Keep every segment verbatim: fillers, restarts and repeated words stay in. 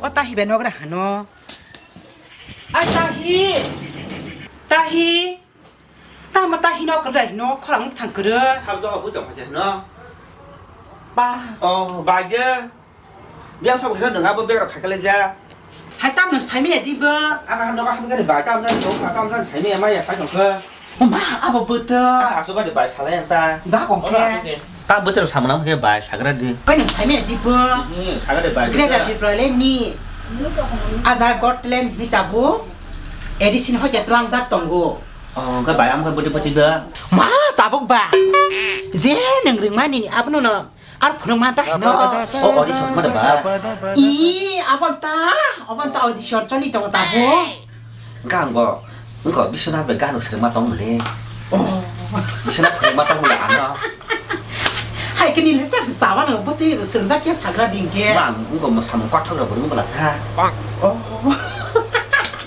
O tahi bai nogra hano. Ai tahi. Tahi. Tama tahi no kwrwi no khorang thang kwrwi. Sab doga bui tong kha no. Ba. Oh, bai de. Biang sok kisa nung abo bag rok khaikale ja. Hai tam nung saimaya di bo. Ang ang nogo hamkani bai tam jani tong kha tam jani saimaya maya sai tong kha. O ma abo bwtwk. Ang asuk gadi bai salai ang ta. Da kong khe. Ta bwtwk samung nang khe bai sagra di. Kai nung saimaya di bo. Hmm, sagra di bai. Greater Tripura Land ni. Aja Got Talent ni tabuk. Edition hoi khe tlangjak tongo. Oh, khe bai am khe bwtwk bwtwk da. Ma tabuk ba. Je nung ringmani abono no. Ar phunukma ta hino. O audition ma de ba? I, abon ta, abon ta audition choli tongo ta bo. Wngkha ang bo, wngkha Biswanath bai gano swrwngma tong bwle. Oh. Biswanath phunukma tong bwle ano. Hai khe nini tep se sawa no bwtwi swrwngjak khe sagra ding khe. Ma ang wngkha mo samung kothok rok bo wng bwla sa. Oh.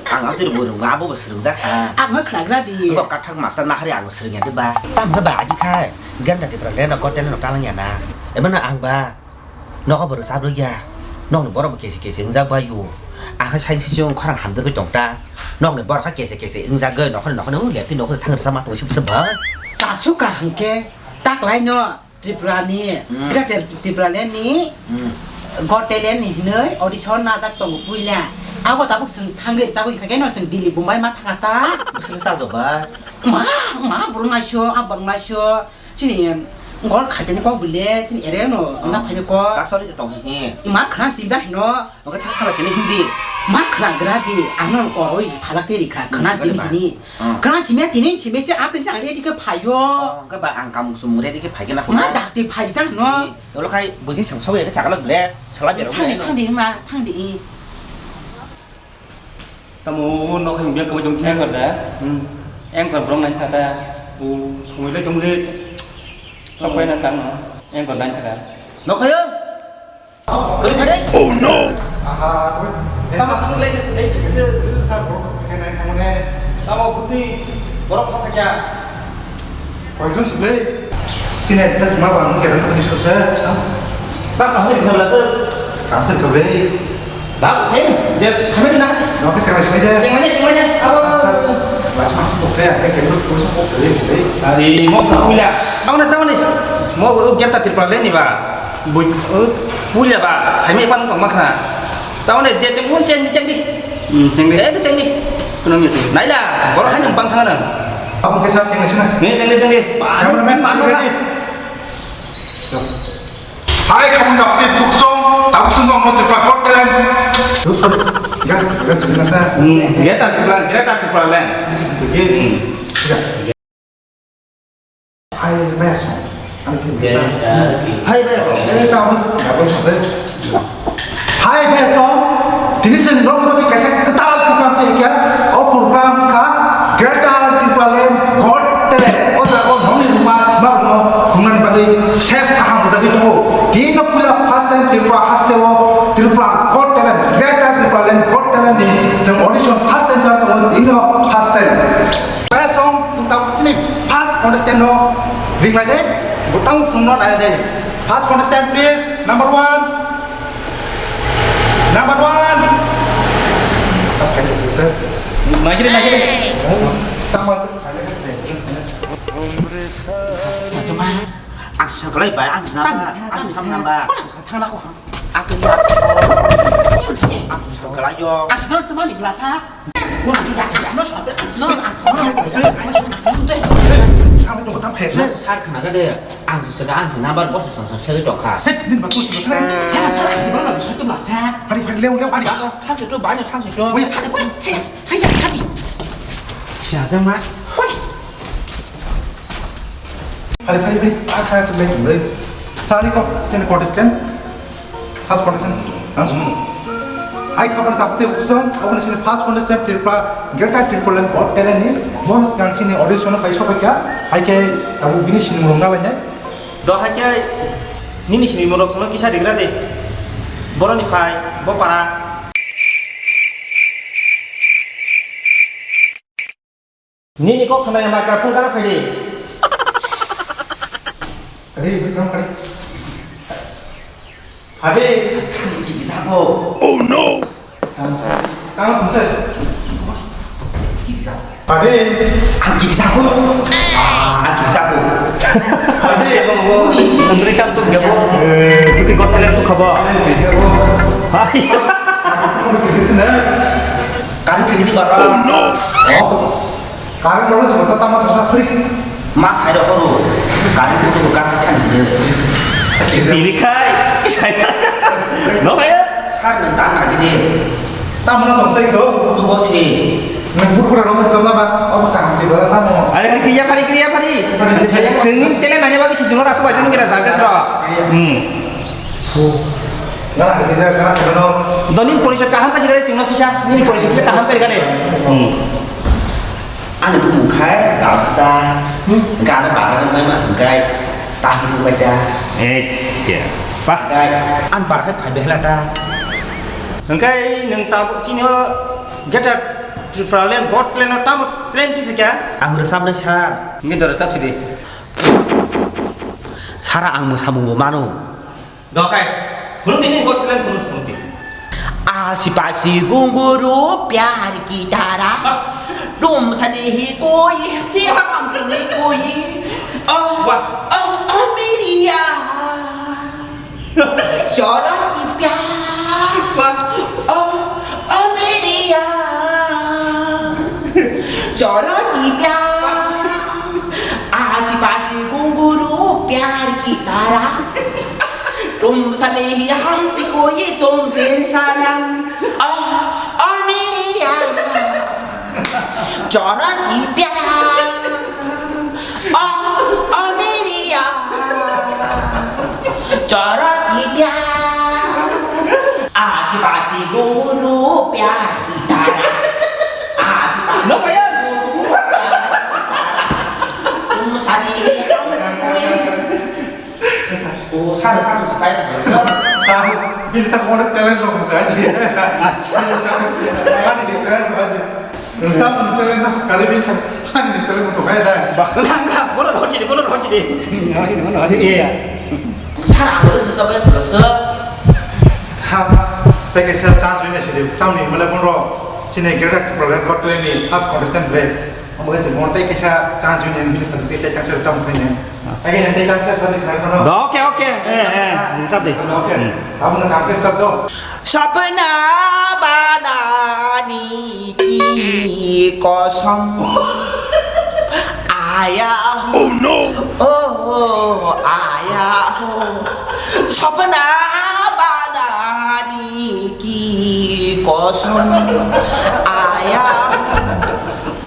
Ang amtwi rok bo rwngo abo bo swrwngjak ha. Ang ma khwnagra di. Wngkha kathak master nahari ang swrwngya de ba. Tam khe ba agi khai. Greater Tripura Land no Got Talent no talangya na. Eba no ang ba nogo borok chabrwkya. Nokni borok bo kesi kesi wngjak bai o. Ang khe sai sai chwng khorang hamjagwi tong ta. Nokni borok khe kesi kesi wngjagwi nokhorni nokhorni o letwi nokho thang rwchapma tong sibsa bai. Chasuk kaham khe taklai no Tripura ni, Hmm. Greater Tripura Land ni Hmm. Got Talent ni hinwi audition najak tongo puila. Abo tabuk chwng thangwi rwchapwi kha khe no chwng Delhi Bombay ma thanga ta. Bwswk chak ba? Ma, ma borok naisio, a borok naisio. Chini gol khaipani kok bile, chini ere no, hmm, wngna phaini kok. Kasoli de tong hi. Ima khana sibda hino. Oke thas khala chini hindi. Ma khana gra di, ang no koroi salak te rikha, khana chini hini. Hmm. Khana chimya tini chimya se apni sa adi ke phayo. Oh, ke ba ang kamung sumung re di ke phai ke na. Ma da te phai ta no. Olo khai buji sang sawi ke chakala bile, sala bero. Thang di, thang di, ma, thang di. Tamo o nok hai biya kabo jong khe. Anchor da? Hmm. Anchor borok nai kha ta. O, somoi lai tong le. Sok pai na tang no. Anchor nai kha ta. Nok hai o? Oi, oi. Oh no. Aha, oi. Tamo sing lai, dei, dei, sir, borok sing lai nai thang ne. Tamo buti borok kha kya? Koijon sibli? Sini address ma ba, mungkin ada tulis tu saya. Ba, kamu di mana, sir? Kamu di mana? Ba, eh, dia kami di mana? Oke, saya sini deh. Yang mana, yang mana? Apa? Sir, masih masih kok saya, saya kira semua semua saya boleh. Ari, mau tak punya? Tahu nih, tahu nih. Mau, uh, kita Tripura Land nih, Pak. Bui, uh, punya, Pak. Saya mau pan kok makna. Tahu nih, dia ceng, ceng, ceng di. Hmm, ceng di. Eh, itu ceng di. Kunang ya, ceng. Nah, ya, borok hanya bang tangan. Apa ke sir, ceng di sana? Nih, ceng di, ceng di. Cameraman, ready? Hai, khamung dapti buksong, tabuk sung bang moti prakot kalian. Dusun, ya, ya, cuma saya. Hmm, dia tak pulang, dia tak pulang, kan? Bisa bentuk gini. Hmm. Ya. Hai, besok. Ani kini bisa. Hai, besok. Eh, tahu, nggak boleh sampai. Hai, besok. Tini sen rong bagi kaisa ketal program tu ikan. Oh, program ka Greater Tripura Land Got Talent. O jaga o nongni ruma sima rokno hwngnani bagwi sep kaham rwjagwi tongo. Tini no puila first time Tripura haste o Tripura Got Talent, Greater Tripura Land Got Talent ni chwng audition first time khlai tongo, tini no first time. Pare song chwng tabuk chini first contestant no ring lai de, bwtang song no nai de. First contestant please, number one. Number one. Naikiri, naikiri. Tama. Ang susah kelai bai, ang susah. Tang bisa, tang bisa. Ang susah nambah. Kok nang susah tang aku? Aku. Ang susah kelai yo. Ang susah tu mana belas ha? Wah, aku no susah, aku no. Ang susah. Kami tunggu tam pesa. Sar khana ka de. Ang susah, ang susah nambah bos susah susah seri tokha. Hei, din batu susah. Hei, sar, ang susah, ang susah tu belas ha. Hari hari leo leo hari. Thang situ, banyak thang situ. Wih, thang situ. Hai, hai, hai. Siapa ma? Woi. Hari, hari, hari. Ah, kaya sebelah itu, baik. Sorry kok, sini contestant. First contestant. Langsung. Hai, kapan kapte usang, aku sini first contestant Tripura, Greater Tripura Land Got Talent ni. Bonus gang sini audition pai sopai kya? Hai ke, aku bini sini murung ngalanya. Do hai ke, nini sini murung sono kisa digra de. Boroni phai, bo para. Nini kok khna ya microphone kana phaidi. Kadi bwskang kadi. Ade, kiri jago. Oh no. Tang sa. Tang sa. Kiri jago. Ade. Ang kiri jago. Ah, ang kiri jago. Ade, ang kiri jago. Nandri tam tu gabo. Eh, putih kotor yang tu khaba. Hai. Kiri sini. Kari kiri di bara. Oh no. Oh. Current rok se masa tama tosa free. Ma sai rok horo. Current bodo bo current thani de. Bini khai. No khai. Sar nang tang na de. Tamo na tong sai do. Bodo bo se. Nang bodo kora rok sa ba. Obo kaham se ba tamo. Are kiriya phari, kiriya phari. Singin tele nanya bagi sisingora suba jeng kira saja sro. Hmm. Doni porisod kaham kasi kare singno kisa, nini porisod kisa kaham kari kare. Hmm. Ani bumung khai, bauta. Hmm. Gana bara nang mai ma hingkai, tahi hingkai da. Eh, ya. Pah. Hingkai, an bara khai phai behla da. Hingkai nang tabuk chini ho, geta Tripura land, God land, tamo land tu kya? Ang resap na sar. Ngi dora sap sidi. Sara ang mo samung bo mano. Dokai. Phunuk tini, God plan phunuk, phunuk tini. आसी पासी घुंघरू प्यार की धारा। तुमसे नहीं कोई, जी हमसे नहीं कोई। ओ, वाह। ओ, ओ मेरी यार। शौरा की प्यार। वाह। ओ, ओ मेरी यार। शौरा की प्यार। आसी पासी घुंघरू प्यार की धारा। तुमसे नहीं हमसे कोई, तुमसे सनम। ओ, ओ मेरी यार। शौरा की प्यार। ओ, ओ मेरी यार। शौरा की प्यार। आसी पासी घुंघरू प्यार की धारा। आसी पासी लो भैया। घुंघरू प्यार की धारा। तुमसे नहीं हमसे कोई। O, sir, sir, sir, sir. Sir, bini saka onek talent rok sa, aji. Acha. Ani ni talent rok aji. Sir ni talent na kali bini saka, ani ni talent rok ai dai. Ba, nang, nang, bono rok chidi, bono rok chidi. Iya. Sir, ang bono sir, sir, sir. Sir, tei kaisa chance wngya sidi. Tamni mole bono sini greater talent kotoi ni first contestant ble. Omo kaisa bono tei kaisa chance wngya bini phaji tei kaisa chance wngya. Oke, oke. Eh, eh, sab de. Oke. Hmm. Kamu nak angkat sab dong. सपना बनाने की कसम आया हूँ। Oh no. ओ आया हूँ। सपना बनाने की कसम आया हूँ।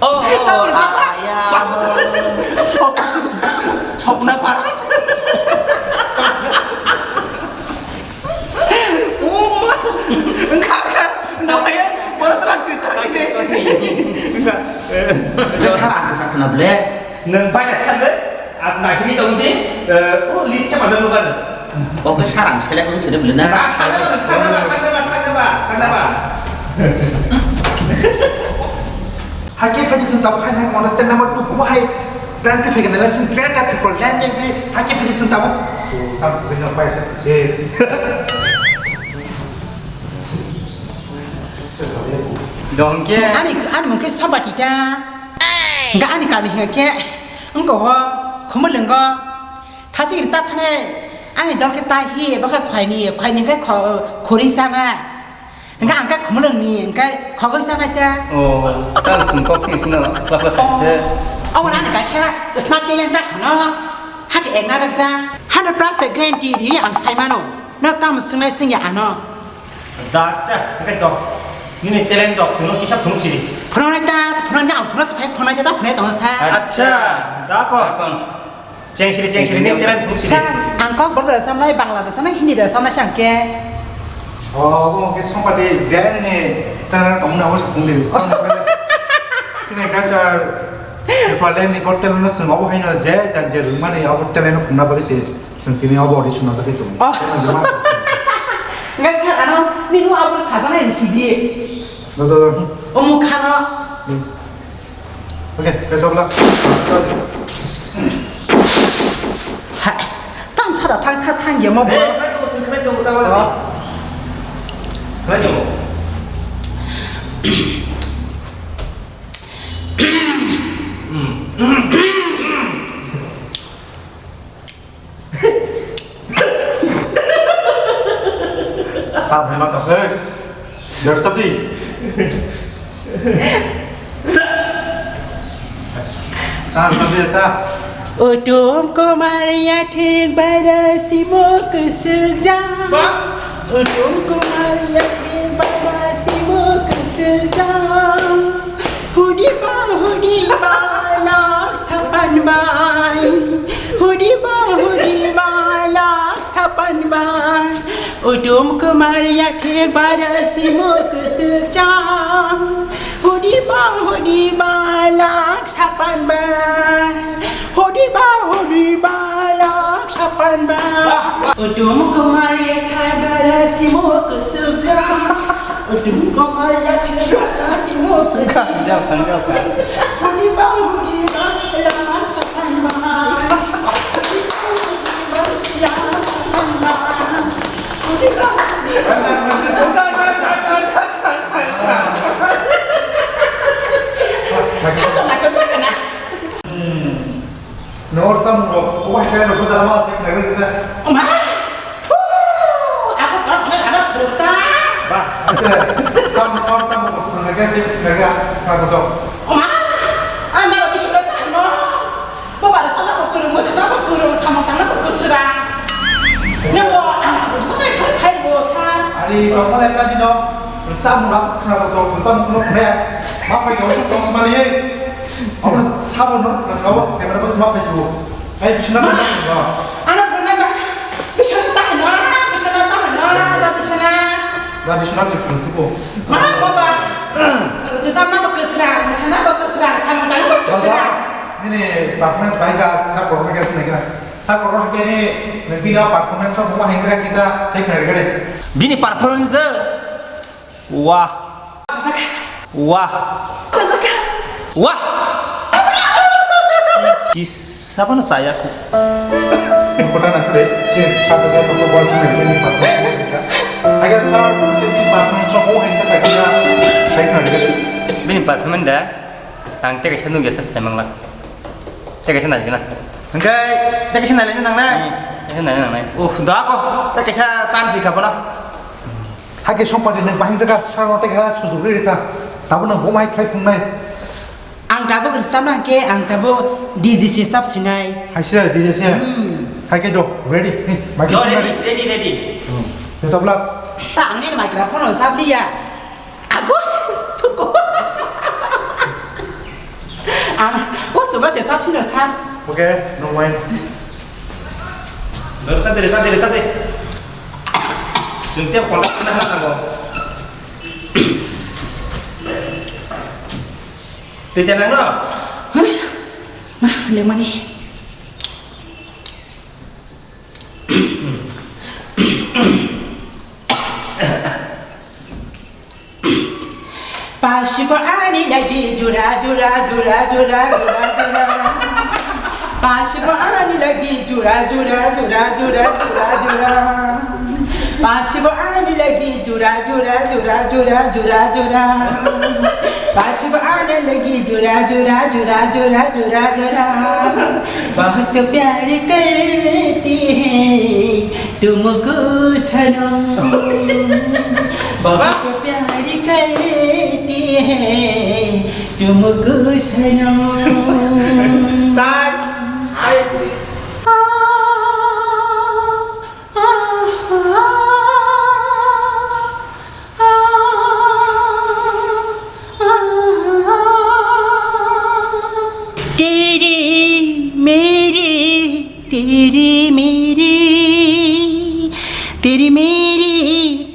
ओ आया हूँ। Sopna parat. Uma. Engka, engka. Nokaya, mana terang sini, terang sini. Engka. Ke sarang ke sakna ble. Nang banyak kan ble? Aku nasi ni tong di. Eh, oh, list ke macam bukan. Oke, sarang select pun sudah ble na. Nah, kanda ba, kanda ba, kanda ba, kanda ba, kanda ba. Hakhe phaidi chwng tabuk haino hai contestant number two bo hai twenty phaikha nai lesson greater people land yang khe hakhe phaidi chwng tabuk. Tabuk jeng pai se se. Dongke. Ani, ani mung khe Sambati ta. Hingke ani kami hingke wngko ho Khumulwngo. Thasing rwchap thani ani dol khe tai hi eba khe khwaini, khwaini hingke kho-, khuri sana. Hingke ang khe Khumulwngni, hingke khogwi sanai ta. Oh, tang sung kok sing sino, kla kla sing se. Oh, obo nani kaisa smart talent ta hano. Hati ekna raksa. Hundred plus guarantee ri ang sai mano. Nok tamo sungnai singya ano. Da, cha, hingke dok. Nini talent dok, sino kisa phunuk sini. Phunuknai ta, phunuknai ang phunuk saphai phunuknai ta, phunuknai tong sa. Acha, da ko. Cheng siri, cheng siri, ni teran phuk siri. Sir, ang kok Borok da samnai, Bangla da samnai, Hindi da samnai sangke. Oh, obo ke Sambati je ni teran tong na obo sung li. Sini greater Tripura land ni got talent no sung obo haino je jar je rwmani obo talent no phungna bagwi se sung tini obo audition na jagwi tong. Oh. Ngai sir, ano ni nu abo sajanai ni sidi. Do, do, do. Omo khano. Hmm. Oke, besok lah. Hai, tang thada, tang tha, tang ya mo bo. Tongo, tamo tamo. Khlai tongo. Tamo ma tong khe. Jar sabi. Tamo sabi sa. Utum Kumar yathik bara simo kusuk jang. Ba? Utum Kumar yathik bara simo kusuk jang. Hudi ba, hudi ba, lak sapan bai. Hudi ba, hudi ba, lak sapan bai. Utum Kumar yathik bara simo kusuk jang. Hudi ba, hudi ba, lak sapan bai. Hudi ba, hudi ba, lak sapan bai. Utum Kumar yathik bara simo kusuk jang. Utum Kumar yathik bara simo kusuk jang. Hudi ba, hudi ba, lak sapan bai. Hudi ba, hudi ba, lak sapan bai. Nor samung rok, obo hai khe rok bwsa ma se khnai rok kisa. Oma! Huu! Ako kok na ada berita. Ba, ase, sam nor samung rok phunga khe se khnai rok kisa. Oma! Anda lebih sudah tahan no. Bo bara sana bo kurung, bo sana bo kurung, samung tangna bo kusura. Nabo ang bo sana sai phai bo sa. Ari, bapale tadi no, samung rok khna rok, samung khna khna. Ma phai ko, tong smali. Abo sabo no, kabo, se mera bas ma phai jubo. Ai, bisna na, na. Ana phone na, bisna ta na, bisna ta na, da bisna. Da bisna se phone se ko. Ma, baba. Bisna ba kusra, bisna ba kusra, samung ta ba kusra. Baba, nini performance bai ga, sa ko ga se na. Sa ko ga ni, ni bila performance mo hai ga kita, sai na gare. Bini performance de. Wah. Wah. Wah. Kisa pano saya ku. Kota na sure, si satu dia tu bos ni ni pakai. Agar sa macam ni pakai cok oh hai sa kaki sa saya nak dia. Bini performance da. Ang teka sa nung biasa saya manglak. Teka sa nai na. Engkai teka sa nai na nang na. Teka sa nai na nang na. Oh, da ko. Teka sa chance ka pala. Hake sompati nang bahing jaga sarno teka sujuk ri ka. Tabu nang bomai khai phung nai. Ang tabuk rwchapna hwnkhe ang tabuk D J se sap sinai. Hai se, D J se. Hmm. Hai khe do, ready. Ni, mic No, phone ready, ready. Ready, ready. Hmm. Rwchap lak. Ta angni microphone on sap liya. Ago, tuko. Ang, o suba se sap sino san. Okay, no mind. Rwchap de, rwchap de, rwchap de. Chwng tei contact na ha thango. Tei tei nang no? Hah? Ma, lemani. Pasibo ani lagi jura, jura, jura. Pasibo ani lagi jura, jura, jura. Pasibo ani lagi jura, jura, jura. Pasibo ani lagi jura, jura, jura. बहुत प्यार करती है तुमको सनम, बहुत प्यार करती है तुमको सनम। तेरी मेरी, तेरी मेरी, तेरी मेरी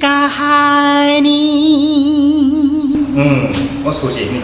कहानी। Hmm, oh, susi ini.